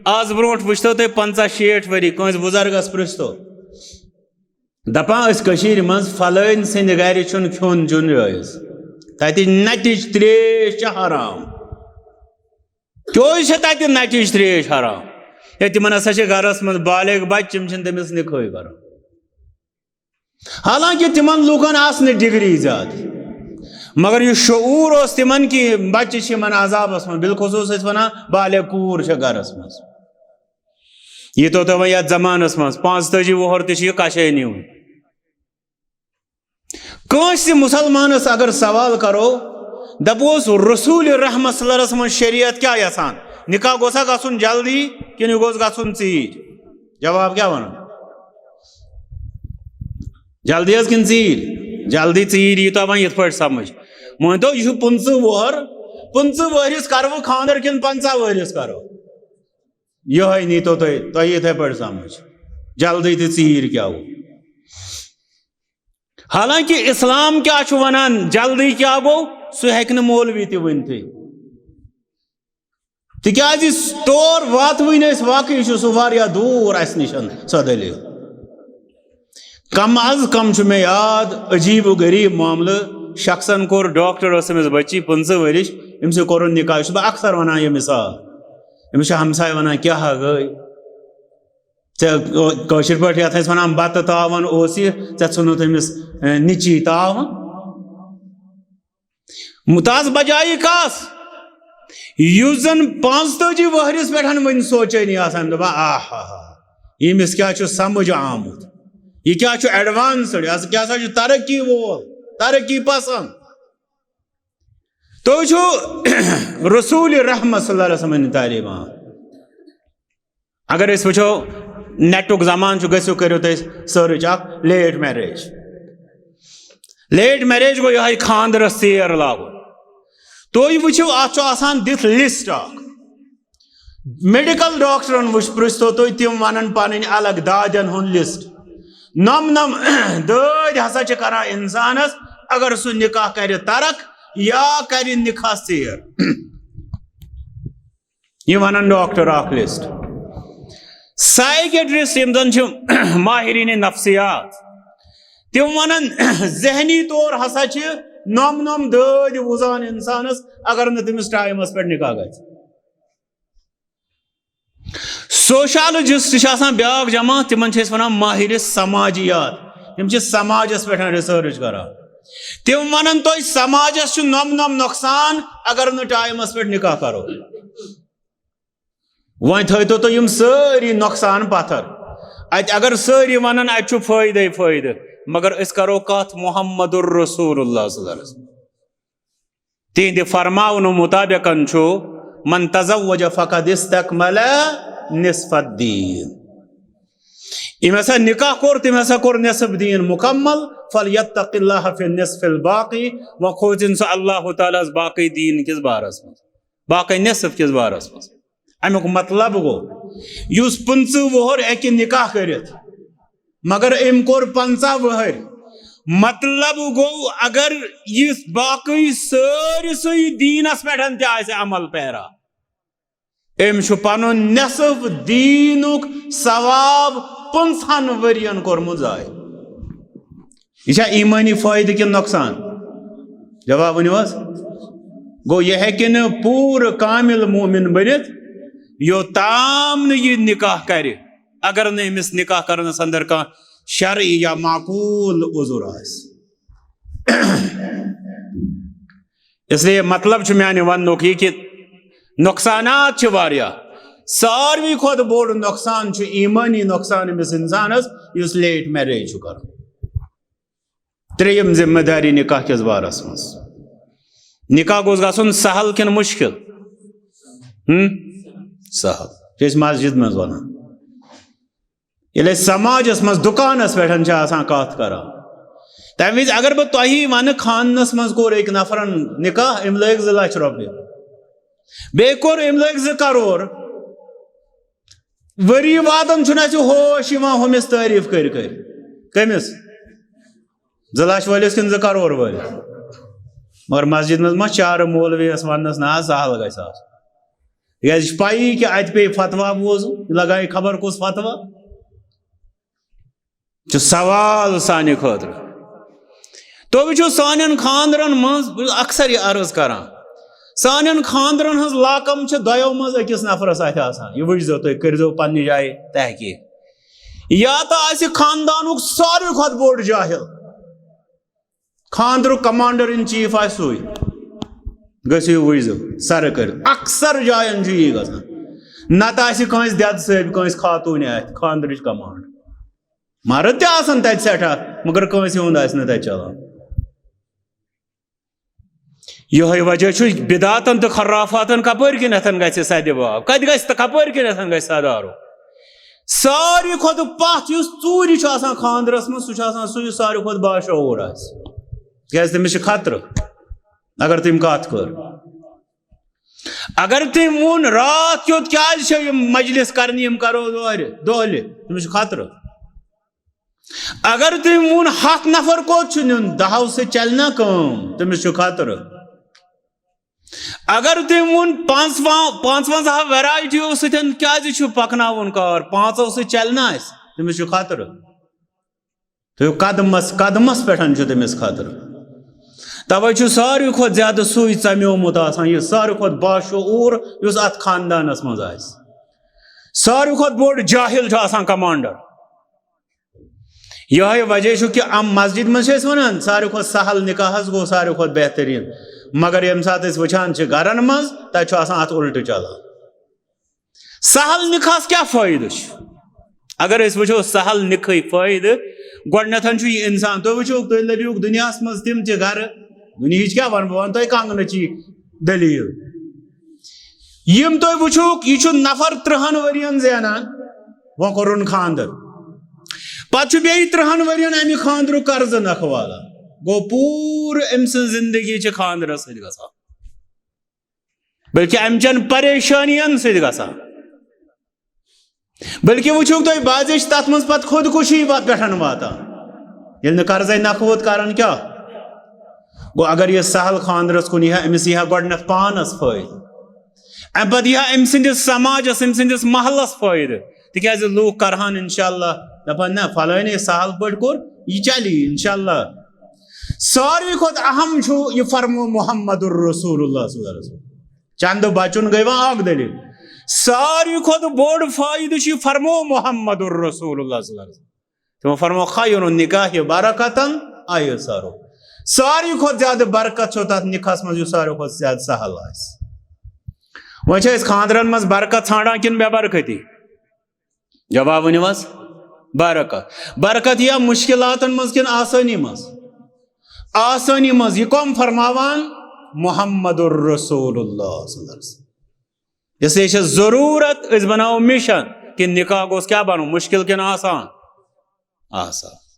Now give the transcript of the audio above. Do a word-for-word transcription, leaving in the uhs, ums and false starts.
آز برونٛٹھ وٕچھتو تُہۍ پنٛژاہ شیٹھ ؤری کٲنٛسہِ بُزرگس پرٛژھتو، دپان، أسۍ کٔشیٖرِ منٛز فلٲنۍ سٕنٛدِ گرِ چھُنہٕ کھیوٚن چیوٚن جٲیز، تتہِ نٹِچ تریش چھِ حرام۔ کیٛازِ چھِ تتہِ نٹِچ تریش حرام؟ ہے، تِمن ہسا چھِ گرس منٛز بالغ بچہِ، تِم چھِنہٕ تٔمِس نِکاحٕے کران۔ حالانکہ تِمن لوٗکن آسہٕ نہٕ ڈگری زیادٕ، مگر یہِ شعوٗر اوس تِمن کہِ بچہِ چھِ یِمن عذابس منٛز، بالخصوٗص ٲسۍ ونان بالغ کوٗر چھےٚ گرس منٛز۔ یہِ تو تۄہہِ وۄنۍ یتھ زمانس منٛز پانٛژتٲجی وُہر تہِ چھُ یہِ کشٲے نیوٗن۔ کٲنٛسہِ مُسلمانس اگر سوال کرو، دپوس، رسول رحمت صلی اللہ علیہ وسلم شریعت کیٛاہ یژھان؟ نکاح گوٚژھا گژھُن جلدی کِنہٕ یہِ گوٚژھ گژھُن ژیٖرۍ؟ جواب کیٛاہ ونو؟ جلدی حظ کِنہٕ ژیٖرۍ؟ جلدی ژیٖرۍ یی تۄہہِ وۄنۍ یِتھ پٲٹھۍ سمجھ۔ مٲنۍ تو، یہِ چھُ پٕنٛژٕہ وُہر، پٕنٛژٕہ وُہرِس کرٕ بہٕ خانٛدر کِنہٕ پنٛژاہ وُہرِس کرو؟ یِہوٚے نیٖتو تُہۍ، تۄہہِ یِتھَے پٲٹھۍ سمجھ۔ جلدی تہٕ ژیٖرۍ کیٛاہ گوٚو؟ حالانکہ اسلام کیٛاہ چھُ ونان، جلدی کیٛاہ گوٚو، سُہ ہیٚکہِ نہٕ مولوی تہِ ؤنتھٕے۔ تِکیٛازِ تور واتوٕے نہٕ أسۍ، واقعی چھُ سُہ واریاہ دوٗر اَسہِ نِش، سۄ دٔلیٖل۔ کم از کم چھُ مےٚ یاد، عجیٖب و غریٖب معاملہٕ، شخصن کوٚر، ڈاکٹر ٲس أمِس بٔچی پٕنٛژٕہ ؤرِش، أمِس کوٚرُن نِکاح۔ یہِ چھُس بہٕ اکثر ونان یہِ مثال۔ أمِس چھِ ہمساے ونان، "کیٛاہ ہا گٔے؟ ژےٚ کٲشِر پٲٹھۍ یتھ ٲسۍ ونان بتہٕ تاوَن اوس یہِ، ژےٚ ژھُنُتھ أمِس، اے، نِچی تاوَن؟" مُتاز بجایہِ کس؟ یُس زن پانٛژتٲجی وہرِس پٮ۪ٹھ وۄنۍ سونچے نہٕ آسان، دپان، آہ ہا ہا، ییٚمِس کیٛاہ چھُ سمجھ آمُت، یہِ کیٛاہ چھُ advanced، یہِ ہسا، کیٛاہ سا چھُ ترقی وول، ترقی پسند۔ تُہۍ چھِو رسول رحمت صلی اللہ علیہ وسلم ہٕنٛدۍ تعلیٖم آمٕتۍ۔ اگر أسۍ وٕچھو، نیٹُک زمانہٕ چھُ، گٔژھِو کٔرِو تُہۍ search اکھ late marriage۔ Late marriage گوٚو یِہوٚے خانٛدرَس ژیر لاگُن۔ تُہۍ وٕچھِو، اَتھ چھُ آسان دِتھ list اکھ۔ میڈیکل ڈاکٹرن وٕچھ، پرٛژھتو تُہۍ، تِم وَنَن پَنٕنۍ الگ دادٮ۪ن ہُنٛد list۔ نۄم نۄم دٲدۍ ہسا چھِ کران اِنسانَس، اگر سُہ نِکاح کرِ ترک یا کرِ نِکاح ژیر۔ یہِ ونان ڈاکٹر اکھ list۔ Psychiatrist، یِم زن چھِ ماہرین نفسیات، تِم ونان ذہنی طور ہسا چھِ نۄم نۄم دٲدۍ وُزان انسانس، اگر نہٕ تٔمِس ٹایمس پٮ۪ٹھ نکاح گژھِ۔ Sociologist چھِ آسان بیاکھ جماعت، تِمن چھِ أسۍ ونان ماہر سماجیات، تِم چھِ سماجس پٮ۪ٹھ research کران۔ تِم ونان تۄہہِ سماجس چھُ نۄم نۄم نۄقصان اگر نہٕ ٹایمس پٮ۪ٹھ نکاح کرو۔ وۄنۍ تھٲیتو تُہۍ یِم سٲری نۄقصان پتھر۔ اتہِ اگر سٲری ونن اتہِ چھُ فٲیدے فٲیدٕ، مگر أسۍ کرو کتھ محمد رسول اللہ صلی اللہ علیہ وسلم۔ تِہنٛدِ فرماونہٕ مُطابقن چھُ، "من تزوج فقد استکمل نصف الدین۔" ییٚمۍ ہسا نکاح کوٚر، تٔمۍ ہسا کوٚر نصف دیٖن مُکمل۔ "فلیتق اللہ فی النصف الباقی"، وۄنۍ کھوژِن سُہ اللہ تعالیٰ ہس باقٕے دیٖن کِس بارس منٛز، باقٕے نصف کِس بارس منٛز۔ امیُک مطلب گوٚو، یُس پٕنٛژٕہ وُہُر ہیٚکہِ نکاح کٔرِتھ، مگر أمۍ کوٚر پنٛژاہ وُہٕرۍ۔ مطلب گوٚو، اگر یہِ باقٕے سٲرسٕے دیٖنس پٮ۪ٹھ تہِ آسہِ عمل پیرا، أمۍ چھُ پنُن نصف دیٖنُک ثواب پٕنٛژٕہن ؤرین کوٚرمُت ضایع۔ یہِ چھا ایٖمٲنی فٲیدٕ کِنہٕ نۄقصان؟ جواب ؤنِو حظ۔ گوٚو، یہِ ہیٚکہِ نہٕ پوٗرٕ کامل مومن بٔنِتھ، یوٚتام نہٕ یہِ نکاح کرِ، اگر نہٕ أمِس نکاح کرنس اندر کانٛہہ شرعی یا معقول عذر آسہِ۔ اس لیے مطلب چھُ میانہِ وننُک یہِ کہِ نۄقصانات چھِ واریاہ۔ ساروی کھۄتہٕ بوٚڑ نۄقصان چھُ ایٖمٲنی نۄقصان أمِس انسانس، یُس late marriage چھُ کران۔ ترٛیٚیِم ذمہ دٲری نکاح کِس بارس منٛز۔ نکاح گوٚژھ گژھُن سہل کِنہٕ مُشکل؟ ہم؟ سہل۔ چھِ أسۍ مسجد منٛز ونان۔ ییٚلہِ أسۍ سماجس منٛز دُکانس پٮ۪ٹھ چھِ آسان کتھ کران، تمہِ وِزِ اگر بہٕ تۄہی ونہٕ، خانٛدنس منٛز کوٚر أکۍ نفرن نکاح، أمۍ لٲگۍ زٕ لچھ رۄپیہِ، بیٚیہِ کوٚر أمۍ لٲگۍ زٕ کرور، ؤری واتان چھُنہٕ اَسہِ ہوش یِوان ہُمِس تعریٖف کٔرۍ کٔرۍ۔ کٔمِس؟ زٕ لچھ وٲلِس کِنہٕ زٕ کرور وٲلِس؟ مگر مسجد منٛز ما چارٕ مولوی یَس وننس، نہ حظ، سہل گژھِ آسُن۔ تِکیٛازِ یہِ چھِ پَیی کہِ اَتہِ پیٚیہِ فتوا بوزُن، یہِ لگایہِ خبر کُس فتوا۔ چھُ سوال سانہِ خٲطرٕ۔ تُہۍ وٕچھِو، سانٮ۪ن خانٛدرَن منٛز، بہٕ چھُس اکثر یہِ عرض کران، سانٮ۪ن خانٛدرَن ہٕنٛز لاکم چھِ دۄیو منٛز أکِس نفرَس اَتھِ آسان۔ یہِ وٕچھزیو تُہۍ، کٔرۍزیو پننہِ جایہِ تحقیٖق۔ یا تہٕ آسہِ خاندانُک ساروی کھۄتہٕ بوٚڑ جاہل، خانٛدرُک commander in chief آسہِ سُے، گٔژھِو وٕچھزیو، سرٕ کٔرِتھ۔ اکثر جاین چھُ یی گژھان۔ نتہٕ آسہِ کٲنٛسہِ دٮ۪دٕ صٲب، کٲنٛسہِ خاتوٗنہِ اَتھِ خانٛدرٕچ command۔ مرد تہِ آسن تتہِ سٮ۪ٹھاہ، مگر کٲنٛسہِ ہُنٛد آسہِ نہٕ تتہِ چلان۔ یِہوٚے وجہ چھُ بدعاتن تہٕ خرافاتن کپٲرۍ کِنٮ۪تھ گژھِ سدِ باب، کتہِ گژھِ تہٕ کپٲرۍ کِنٮ۪تھ گژھِ سدارُک۔ ساروی کھۄتہٕ پتھ یُس ژوٗرِ چھُ آسان خانٛدرس منٛز، سُہ چھُ آسان سُے یُس ساروی کھۄتہٕ باشعوٗر آسہِ، کیٛازِ تٔمِس چھِ خطرٕ۔ اگر تٔمۍ کتھ کٔر، اگر تٔمۍ ووٚن، "راتھ کیُتھ کیٛازِ چھِ یِم مجلس کرنہِ، یِم کرو دۄہلہِ دۄہلہِ"، تٔمِس چھُ خطرٕ۔ اگر تٔمۍ ووٚن، "ہتھ نفر کوٚت چھُ نیُن"، دہو سۭتۍ چلہِ نا کٲم، تٔمِس چھُ خطرٕ۔ اگر تٔمۍ ووٚن، "پانٛژھ وا-، پانٛژونٛزاہ ورایٹیو سۭتۍ کیٛازِ چھُ پکناوُن کار، پانٛژو سۭتۍ چلہِ نا اَسہِ"، تٔمِس چھُ خطرٕ۔ تہٕ قدمس قدمس پٮ۪ٹھ چھُ تٔمِس خطرٕ۔ توے چھُ ساروی کھۄتہٕ زیادٕ سُے ژمیومُت آسان، یہِ ساروی کھۄتہٕ باشعوٗر، یُس اتھ خاندانس منٛز آسہِ۔ ساروی کھۄتہٕ بوٚڑ جاہل چھُ آسان commander۔ یِہوٚے وجہ چھُ کہِ ام مسجد منٛز چھِ أسۍ ونان، ساروی کھۄتہٕ سہل نکاح حظ گوٚو ساروی کھۄتہٕ بہتریٖن، مگر ییٚمہِ ساتہٕ أسۍ وٕچھان چھِ گرن منٛز، تتہِ چھُ آسان اتھ الٹہٕ چلان۔ سہل نکاحس کیٛاہ فٲیدٕ چھُ؟ اگر أسۍ وٕچھو، سہل نکاحٕکۍ فٲیدٕ، گۄڈٕنیتھ چھُ یہِ انسان، تُہۍ وٕچھِو، تُہۍ لٔبِو دُنیاہس منٛز تِم تہِ گرٕ، دُنیہٕچ کیٛاہ ونہٕ بہٕ، ونہٕ تۄہہِ کنگنٕچی دٔلیٖل۔ یِم تُہۍ وٕچھِو، یہِ چھُ نفر ترٕٛہن ؤرین زینان، وۄنۍ کوٚرُن خانٛدر، پتہٕ چھُ بیٚیہِ ترٕٛہن ؤرین امہِ خانٛدرُک قرضہٕ نکھٕ والان، گوٚو پوٗرٕ أمۍ سٕنٛز زندگی چھِ خانٛدرس سۭتۍ گژھان، بلکہِ امہِ چٮ۪ن پریشٲنین سۭتۍ گژھان۔ بلکہِ وٕچھِو تُہۍ، بعضے چھِ تتھ منٛز پتہٕ خودکُشی وا-، پٮ۪ٹھ واتان۔ ییٚلہِ نہٕ قرضے نکھٕ ووت کران کیٛاہ؟ گوٚو اگر یہِ سہل خانٛدرس کُن یی ہا، أمِس یی ہا گۄڈٕنٮ۪تھ پانس فٲیدٕ، امہِ پتہٕ یی ہا أمۍ سٕنٛدِس سماجس، أمۍ سٕنٛدِس محلس فٲیدٕ، تِکیٛازِ لوٗکھ کرہن انشاءاللہ، دپن، "نہ، فلٲنی سہل پٲٹھۍ کوٚر، یہِ چلی انشاءاللہ۔" ساروی کھۄتہٕ اہم چھُ یہِ فرمو محمد الرسول اللہ صلی اللہ علیہ وسلم۔ چندٕ بچُن گٔے وۄنۍ اکھ دٔلیٖل۔ ساروی کھۄتہٕ بوٚڑ فٲیدٕ چھُ یہِ فرمو محمد الرسول اللہ صلی اللہ علیہ وسلم۔ تِمو فرمو، "خیر النکاح برکتن ایسرہ۔" ساروی کھۄتہٕ زیادٕ برکت چھو تتھ نکاحس منٛز یُس ساروی کھۄتہٕ زیادٕ سہل آسہِ۔ وۄنۍ چھِ أسۍ خانٛدرن منٛز برکت ژھانڈان کِنہٕ بے برکتی؟ جواب ؤنِو حظ۔ برکت۔ برکت یا مشکلاتن منٛز کِنہٕ آسٲنی منٛز؟ آسٲنی منٛز۔ یہِ کۄم فرماوان؟ محمد الرسول اللہ صلی اللہ علیہ وسلم۔ اس لیے چھِ ضروٗرت أسۍ بناوو مِشن کہِ نکاح گوٚژھ کیٛاہ بنُن، مشکل کِنہٕ آسان؟ آسان۔